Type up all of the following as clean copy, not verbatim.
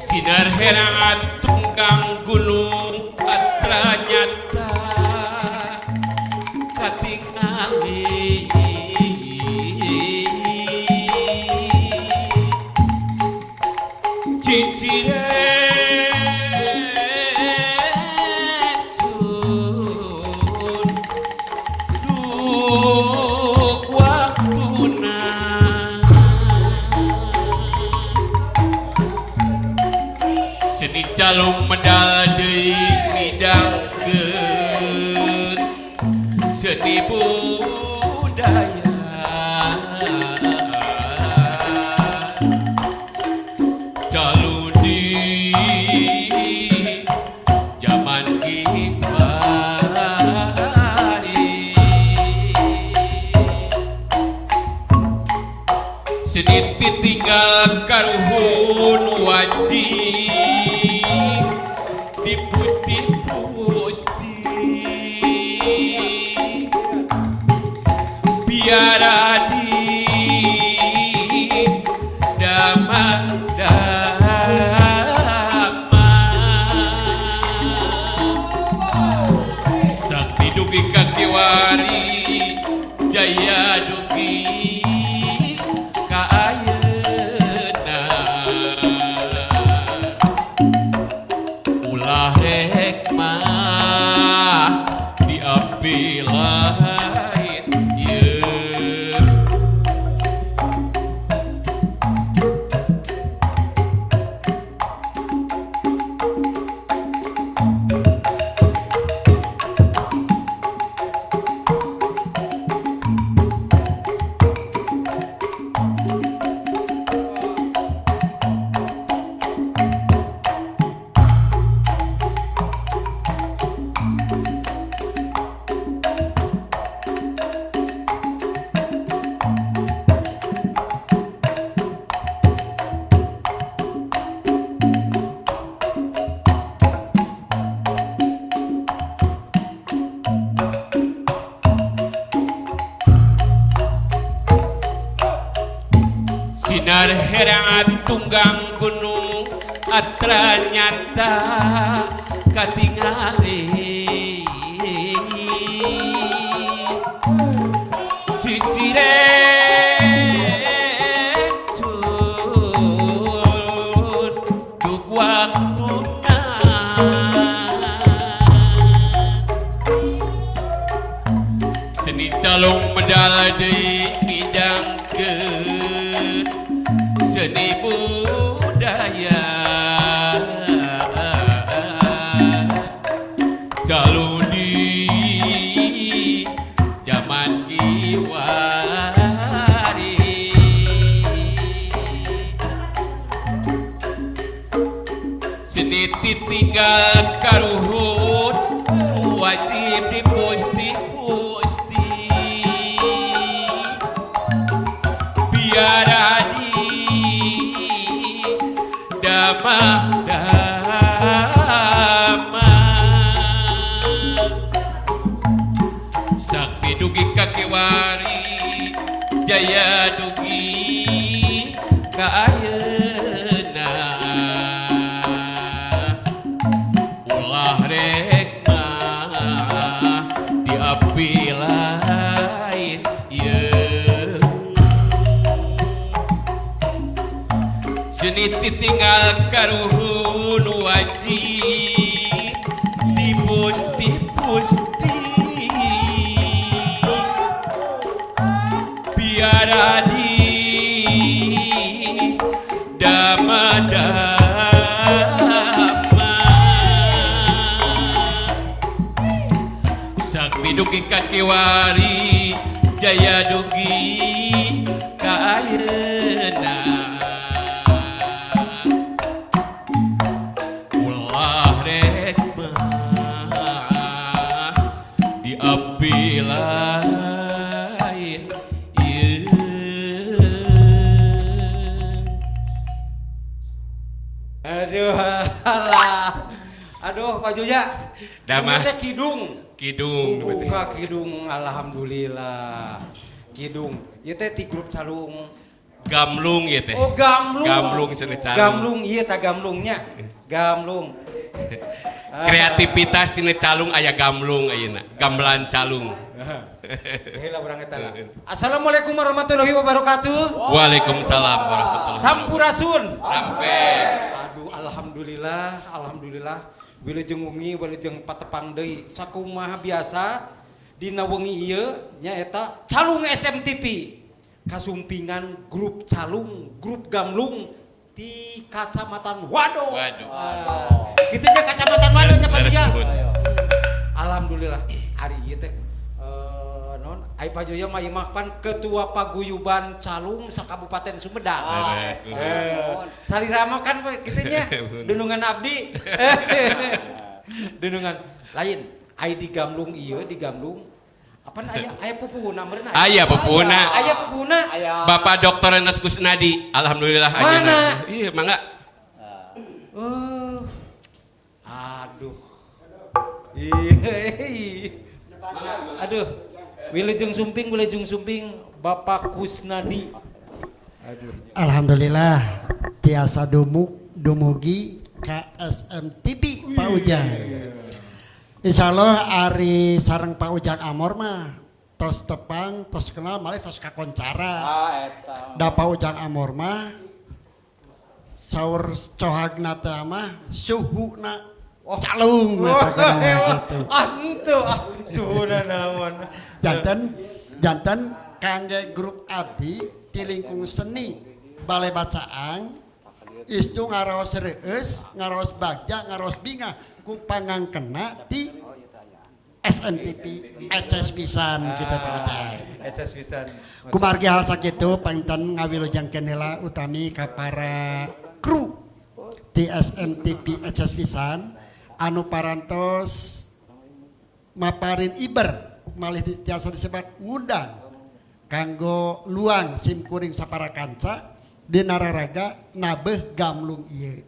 Sinar herang tunggang gunung atra nyata katingali cicirecun duk waktuna seni calung medal deui midangkeun seni budaya calung di zaman kiwari seni tinggal karuhun wajib dipusti-pusti biar di dama dama sakti dugi kakiwari jaya dugi ka ayeuna ulah rek mah diapi lain ieu. Sinar herang tunggang gunung atra nyata katingali cicirecun duk waktuna seni calung medal deui midangkeun seni budaya calung di zaman kiwari seni tinggal karuhun wajib dipusti-pusti biar di dama dama sakti dugi kakiwari jaya dugi ka ayeuna ulah rek mah diapi lain ieu seni tinggal karuhun wajib dipusti-pusti biar di dama dama sakti dugi kakiwari jaya dugi ka ayeuna ulah rek mah diapi lain ieu. Aduh, alah. Aduh, Pak Juya. Damah. Ini teh kidung. Kidung. Buka kidung, alhamdulillah. Kidung. Ieu teh ti grup calung. Gamlung ieu teh. Oh, gamlung. Gamlung cenah calung. Gamlung ieu tah gamlungnya. Gamlung. Kreativitas tina calung aya gamlung ayeuna. Gamelan calung. Heula urang eta lah. Assalamualaikum warahmatullahi wabarakatuh. Waalaikumsalam warahmatullahi wabarakatuh. Sampurasun. Rampes. Aduh, alhamdulillah, alhamdulillah. Wilujeng wengi, wilujeng patepang deui. Sakumaha biasa dina wengi ieu nyaeta Calung SMTV. Kasumpingan grup Calung, grup Gamlung di Kacamatan Wado. Wado. Ah, kitu nya Kacamatan Wado nya Pak Beres, Joya. nuhun. Alhamdulillah hari ieu teh non ai Pak Joya mah ieu mah pan ketua paguyuban Calung sakabupaten Sumedang. Beres, nuhun. Salira mah kan kitu nya dunungan abdi. Dunungan lain ai di Gamlung ieu di Gamlung apa aya aya pupuhuna meureun? Aya pupuhuna. Aya pupuhuna. Aya. Bapak Dr. Enes Kusnadi, alhamdulillah Mana? ayeuna. Iya, mangga. Oh. Aduh. Iya. Aduh. Wilujeng sumping Bapak Kusnadi. Aduh. Alhamdulillah tiasa dumugi ka SMTV, Pak Ujang. Insya Allah ari sareng Pak Ujang Amor mah tos tepang, tos kenal, malih tos kakoncara. Ah, eta. Da Pak Ujang Amor mah saur cohagna teh mah suhuna calung eta kana mah gitu. Ah, henteu ah, suhuna naon. Janten janten kangge grup abdi di lingkung seni Balai Bacaang istu ngaraos reueus, ngaraos bagja, ngaraos bingah ku pangangkena di SMTV eces pisan kita Pak Ujang. Eces pisan. Kumargi hal sakitu panginten ngawilujengkeun heula utami ka para kru di SMTV eces pisan anu parantos maparin iber malih tiasa disebut ngundang kanggo luang simkuring sapara kanca dina raraga nabeuh gamlung ieu.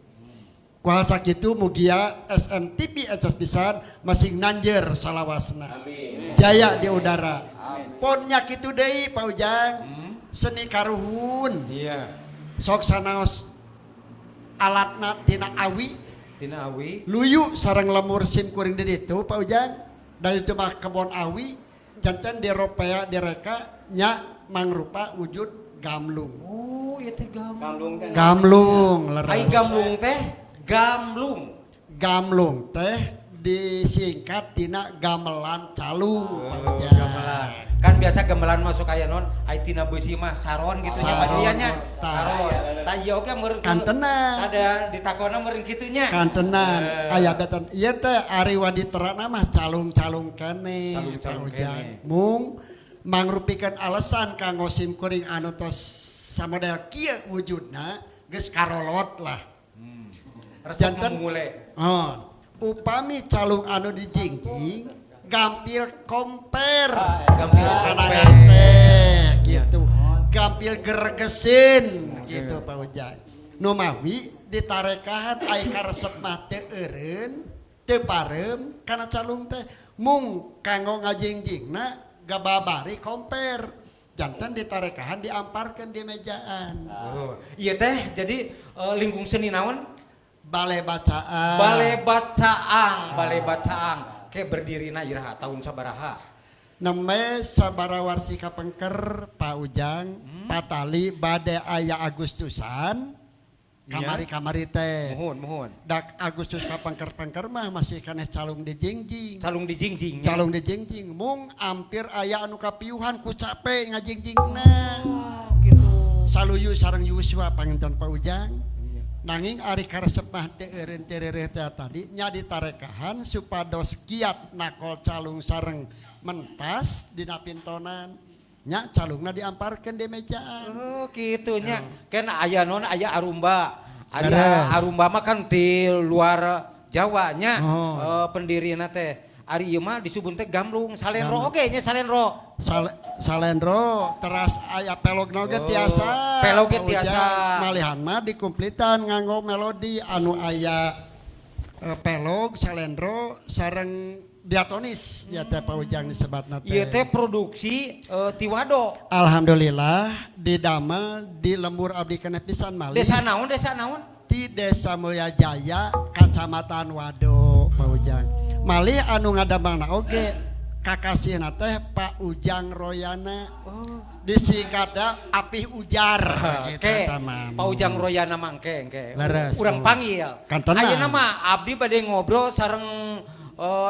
Ku hal sakitu mugia SMTV eces pisan masing nanjer salawasna. Jaya di udara. Ponnya kitu deui Pak Ujang. Seni karuhun. Iya. Sok sanaos alatna tina awi, Tina awi. Luyu sareng lemur sim kuring di ditu Pak Ujang. Dari itu mah kebon awi janten diropea direka nya mangrupa wujud gamlung. Oh, ieu teh gamlung. Gamlung teh. Gamlung leres. Ai gamlung teh gamlung. Gamlung teh disingkat tina gamelan calung Pak Oh, Ujang. gamelan. Kan biasa gamelan masuk aya non, ai tina beusi mah saron gitu nya Pak Saron, Joya nya. tah. Saron. Tah ieu oge meureun Kantenan. Ada ditakona meureun kitu nya. Kantenan Eh. aya beten ieu teh ari waditerana mah calung-calung keneh Calung-calung Pak Ujang. keneh. Mung mangrupikeun alasan kanggo sim kuring anu tos samodel kieu wujudna geus karolot lah. Resep Janten. memungule. Oh, upami calung anu dijingjing gampil komper. Gampil Sapanangan komper. teh gitu. Gampil gergesin gitu Pak Ujang. Nu mawi ditarekahan ai karesep mah teu eureun, teu pareum kana calung teh mung kanggo ngajingjingna gababari komper. Janten ditarekahan diamparkeun di mejaan. Oh, iya teh jadi lingkung seni naon? Balai bacaan. Balai Bacaang, Balai Bacaang. Ke berdirina iraha tahun sabaraha? Nembe sabara warsi kapengker Pak Ujang, patali bade aya Agustusan kamari-kamari teh. Muhun, muhun. Dak Agustus kapengker-pengker mah masih keneh calung di jingjing. Calung di jingjing. Calung di jingjing mung ampir aya anu kapiuhan ku cape ngajingjingna. Oh, gitu. Saluyu sareng Yuswa panginten Pak Ujang. Nanging ari karesep mah teu eureun teu reureuh teh tadi nya ditarekahan supados kiat nakol calung sareng mentas dina pintonan nya calungna diamparkeun di mejaan. Oh, gitu nya. Kan aya non aya arumba. Aya Leres. arumba mah kan di luar Jawa nya. Oh. Pendirina teh. Ari ieu mah disebut teh gamlung, salendro Gamlung. oge nya salendro. Salendro teras aya pelogna oge Oh, tiasa. pelog ge Pak tiasa. Ujang. Malihan mah dikumplitan nganggo melodi anu aya pelog salendro sareng diatonis ya teh, Pak Ujang, disebatna teh. Ieu teh produksi ti Wado. Alhamdulillah didamel di lembur abdi keneh pisan malih. Desa naon, desa naon? Di Desa Mulyajaya, Kacamatan Wado, Pak Ujang. Malih anu ngadamelna oge kakasihna teh Pak Ujang Royana. Disingkatnya Apih Ujar gitu Oke, eta mah. Pak Ujang Royana mangke engke. Leres, Urang mohon. panggil. Kantenan. Ayeuna mah abdi bade ngobrol sareng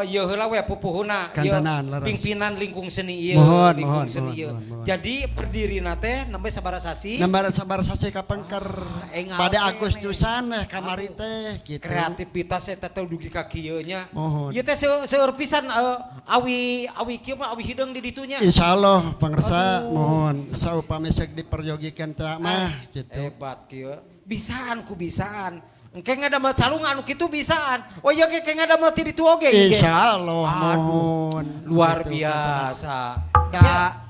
ieu heula we pupuhuna ieu Kantenan, leres. Pimpinan lingkung seni ieu, Mohon, lingkung mohon, seni mohon, ieu. mohon, mohon. Jadi berdirina teh nembe sabaraha sasi? Nembe sabaraha sasih kapengker. Engal Pada keneh. Agustusan eh kamari teh gitu. Kreativitas eta teh dugi ka kieu nya. Mohon. Ieu teh seueur pisan awi awi kieu mah awi hideung di ditu nya. Insya Allah pangersa. Aduh. Mohon saupami sek diperyogikeun teh mah gitu. Hebat kieu. Bisaan ku bisaan. Engke ngadamel calung anu kitu bisaan. Oh iya ge ke ngadamel ti ditu oge ieu ge. Insya Allah Aduh, mohon. luar Gitu, biasa. Da,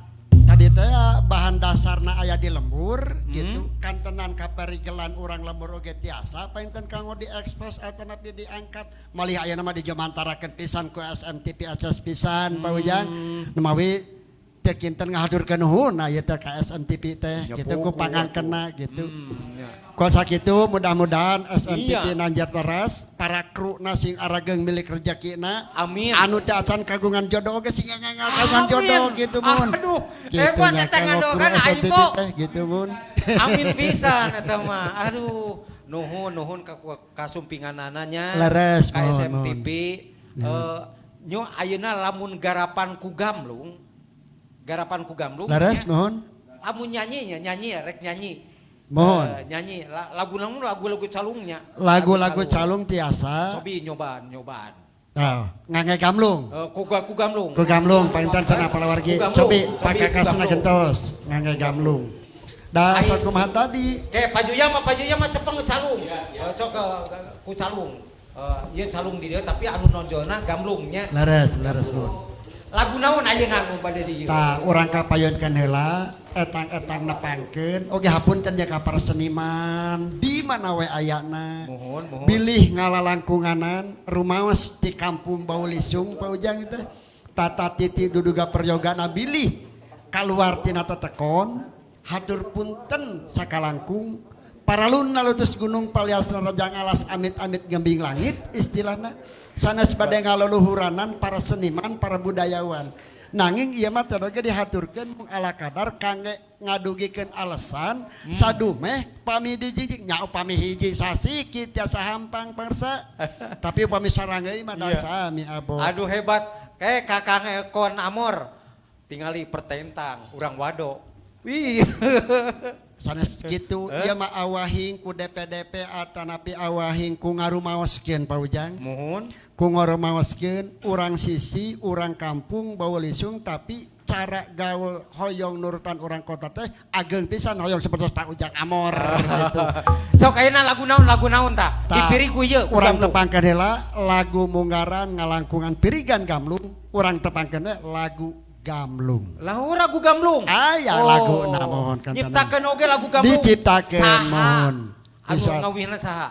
tadi teh bahan dasarna aya di lembur gitu, kantenan kaperigelan urang lembur oge tiasa panginten kanggo diekspos atanapi diangkat. Malih ayeuna mah dijomantarakeun pisan ku SMTV akses pisan, Pak Ujang. Numawi teu kinten ngahaturkeun nuhun ieu teh ka SMTV teh Ya, gitu ku puguh pangangkenna gitu. Ya. Ku sakitu mudah-mudahan SMTV nanjar teras, para kru sing arageng milik rezekina. Amin. Anu teu acan kagungan jodoh oge sing ngengal kagungan jodoh gitu mun. Aduh, Gitu hebat nya, eta kanggo kru ngadoakan SMTV Aibo. teh gitu mun. Amin pisan eta mah. Aduh, nuhun nuhun ka kasumpinganana nya. Leres, ka mohon, SMTV. Nyo ayeuna lamun garapan ku gamlung. Garapan ku gamlung. Leres nya, mohon. Lamun nyanyi nya, nyanyi ya, rek nyanyi. Mohon. Nyanyi lagu namun lagu-lagu calungnya. Lagu-lagu calung tiasa. Cobi nyobaan, nyobaan. Nah, ngangge gamlung. Ku gamlung. Ku gamlung panginten cenah palawargi. Ku gamlung, Cobi cobi pakakasna ku gamlung. gentos ngangge gamlung. Da Ai. sakumaha tadi? Oke, Pak Juya mah cepeng calung. Sok ku calung. Ieu calung di dieu tapi anu nonjolna gamlungnya. Leres, leres mohon. Lagu naon ayeuna anu bade di ieu? Tah, urang kapayunkeun heula etang-etang nepangkeun oge hapunten ya ka para seniman di mana we ayana. Mohon, mohon. Bilih ngalalangkunganan rumaos di kampung Baulisung, Pak Ujang, teh tata titi duduga peryogana bilih kaluar tina tetekon. Hatur punten sakalangkung paralun nalutus gunung palias rajang alas amit-amit gembing langit istilahna sanes bade ngaluluhuranan para seniman, para budayawan, nanging ieu mah teh oge dihaturkeun mung ala kadar kangge ngadugikeun alasan sadumeh pami dijijik nya. Upami hiji sasiki tiasa hampang pangersa, tapi upami saranggai mah da sami abot. Aduh, hebat. Kayak Kakang Ekon Amor. Tingali pertentang urang Wado. Wih. Sanes kitu ieu mah awahing ku DPDP atanapi awahing ku ngarumaoskeun, Pak Ujang. Mohon. Ku ngarumaoskeun urang sisi urang kampung Bawalisung, tapi cara gaul hoyong nurutan orang kota teh ageng pisan, hoyong seperti Pak Ujang Amor gitu. Sok ayeuna lagu naon, lagu naon tah? Tah, Dipiri ku ieu ku urang gamlung. tepangkeun heula lagu munggaran ngalangkungan pirigan gamlung, urang tepangkeun lagu gamlung. Lah lagu gamlung. Aya laguna, mohon kantenan. Nyiptakeun oge lagu gamlung. Diciptakeun, Saha? mohon. Anu Bisa. ngawihna saha?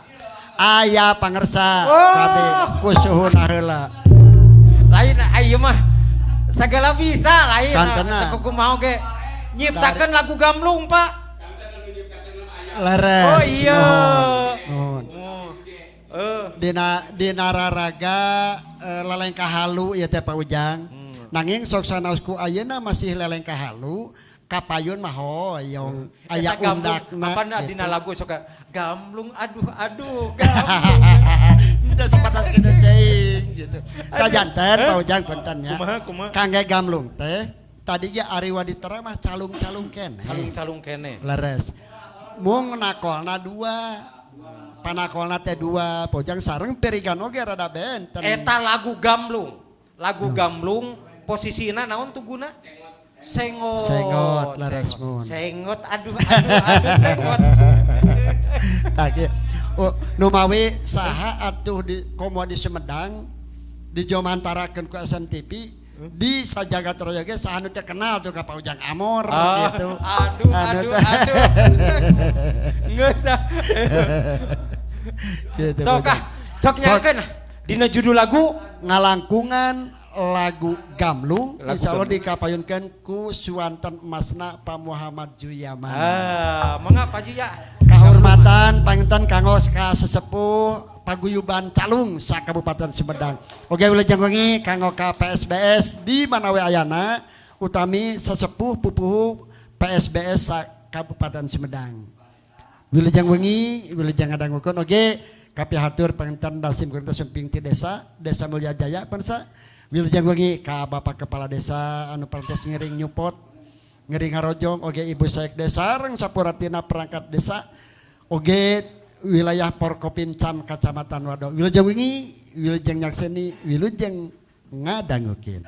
Aya pangersa Oh. kabeh ku suhuna heula. Lain ayeuna mah segala bisa lain. Kantena. Sakukumaha oge. Nyiptakeun lagu gamlung, Pak. Leres. Oh iya. Mohon. Mohon. Oh. Eh. Dina dina raraga lelengkah halu ieu teh, Pak Ujang. Nanging sok sanaos ku ayeuna masih lelengkah halu, kapayun mah hoyong aya Eta gamlung, undakna. apa na gitu. dina lagu sok gamlung aduh aduh gamlung. Teu sapatas kitu teuing gitu. Tah janten Pak Ujang punten nya. Kumaha, kumaha? Kangge gamlung teh tadi ge ari waditra mah calung-calung keneh. Calung-calung keneh. Leres. Mung nakolna dua. Panakolna teh dua, Pak Ujang, sareng pirigan oge rada benten. Eta lagu gamlung. Lagu gamlung posisina naon tuguna? Sengot. Sengot, leres, Sengot. mun. Sengot aduh aduh aduh sengot. Tah kieu. Oh, numawi saha atuh di komo di Sumedang dijomantarakeun ku SMTV di sajagat raya ge saha nu teu kenal tuh ka Pak Ujang Amor Ah, gitu. aduh Anu aduh teh. aduh. Geus ah. Gitu, Sok Pak ah, Ujang. sok nyakeun. Dina judul lagu Ngalangkungan lagu Gamlung Lagu insyaallah Gamlung. Dikapayunkeun ku suanten emasna Pak Muhammad Juyaman. Ah, mangga Pak Juya. Kahormatan panginten kanggo ka sesepuh paguyuban Calung sa Kabupaten Sumedang. Oke wilujeng wengi kanggo ka PSBS di mana we ayana utami sesepuh pupuhu PSBS sa Kabupaten Sumedang. Wilujeng wengi, wilujeng ngadangukeun oge kapihatur panginten dasim kuring sumping ti desa, Desa Mulya Jaya pansa. Wilujeng wengi ka Bapak Kepala Desa anu parantos ngiring nyupot, ngiring harojong oge Ibu Sekdes sareng sapuratina perangkat desa oge wilayah Forkopimcam Kacamatan Wado. Wilujeng wengi, wilujeng nyakseni, wilujeng ngadangukeun.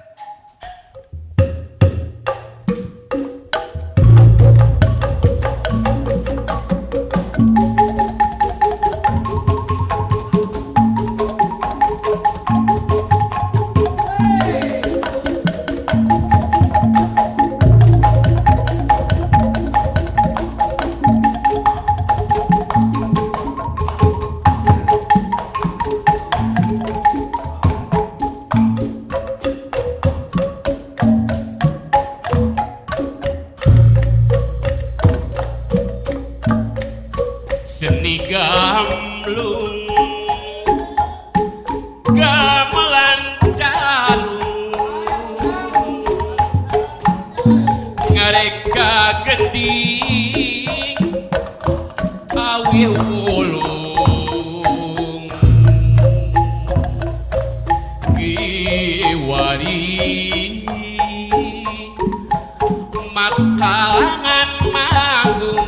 Seni gamlung gamelan calung ngareka gending awi wulung kiwari makalangan manggung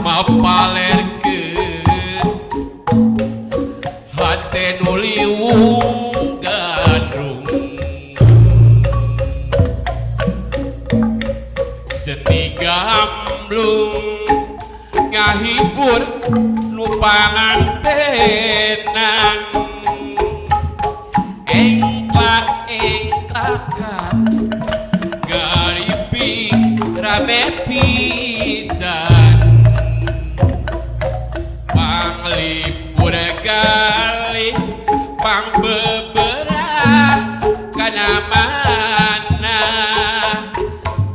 mapalerkeun hate nu liwung gandrung seni gamblung ngahibur nu pangantenan engklak engklakan gariping rame pisan panglipur galih pangbeberah kana mana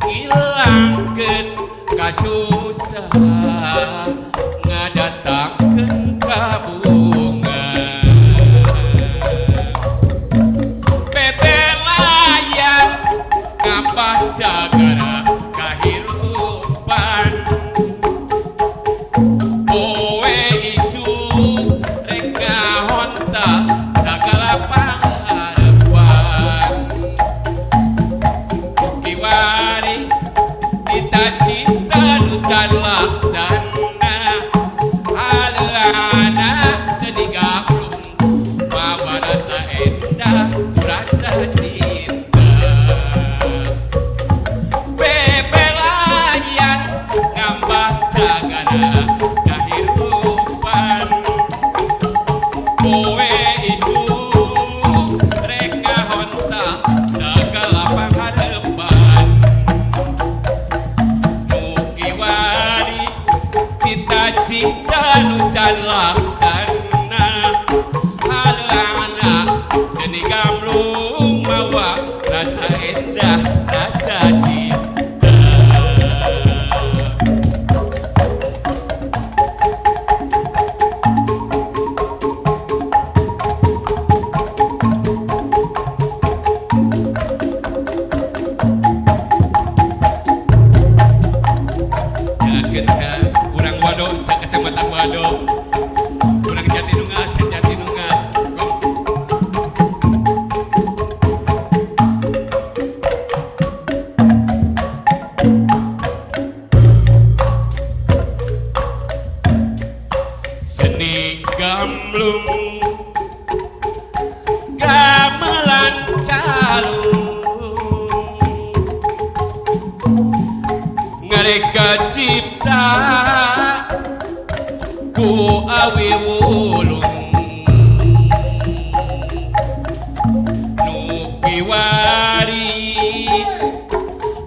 ngilangkeun kasusah ngadatangkeun kabungan bebelayan ngambah sagara kahirupan poe isuk rek ngahonta sagala pangharepan kiwari cita-cita nu can laksana haleana seni gamlung mawa rasa endah rasa cinta bebelayan ngambah sagara kahirupan poe isuk rek ngahonta sagala pangharepan nu kiwari cita-cita nu can laksana haleana seni gamlung mawa rasa endah rasa cinta. Nyalakeun ka urang Wado sa Kecamatan Wado, urang Jatinunggal sa Jatinunggal. Seni gamlung gamelan calung ngareka cipta ku awi wulung nu kiwari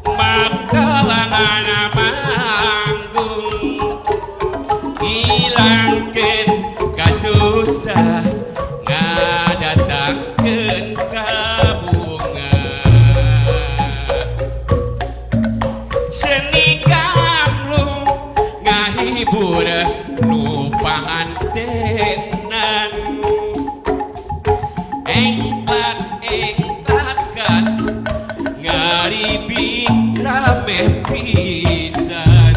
makalangan manggung ngilangkeun kasusah ngadatangkeun Pangantenan engklak engklakan ngaribik rame pisan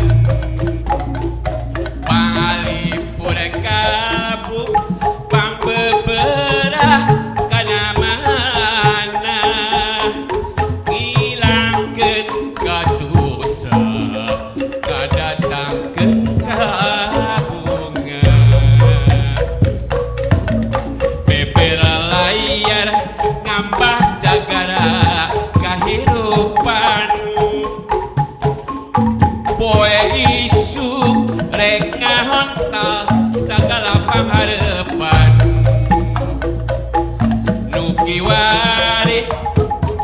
pangalipur kabuk pangbeberah kana mana ngilangkeun kasusah kadatangkeun kabunga beber layar ngambah sagara kahirupan poe isuk rek ngahontal sagala pangharepan nu kiwari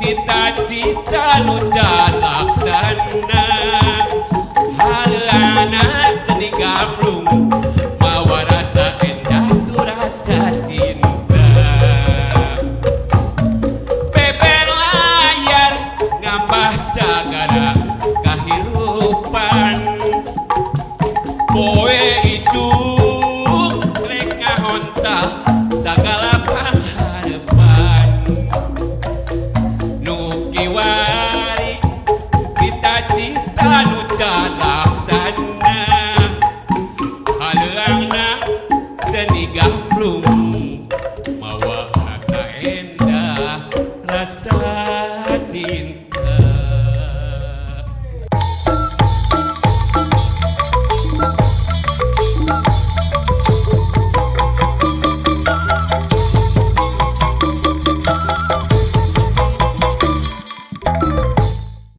cita-cita nu calaksana halana seni gamrung mawa rasa endah tu rasa cinta. Beber layar ngambah sagara kahirupan poe isuk rek ngahontal sagala pangharepan nu kiwari cita-cita nu calaksana haleuangna seni gamrung.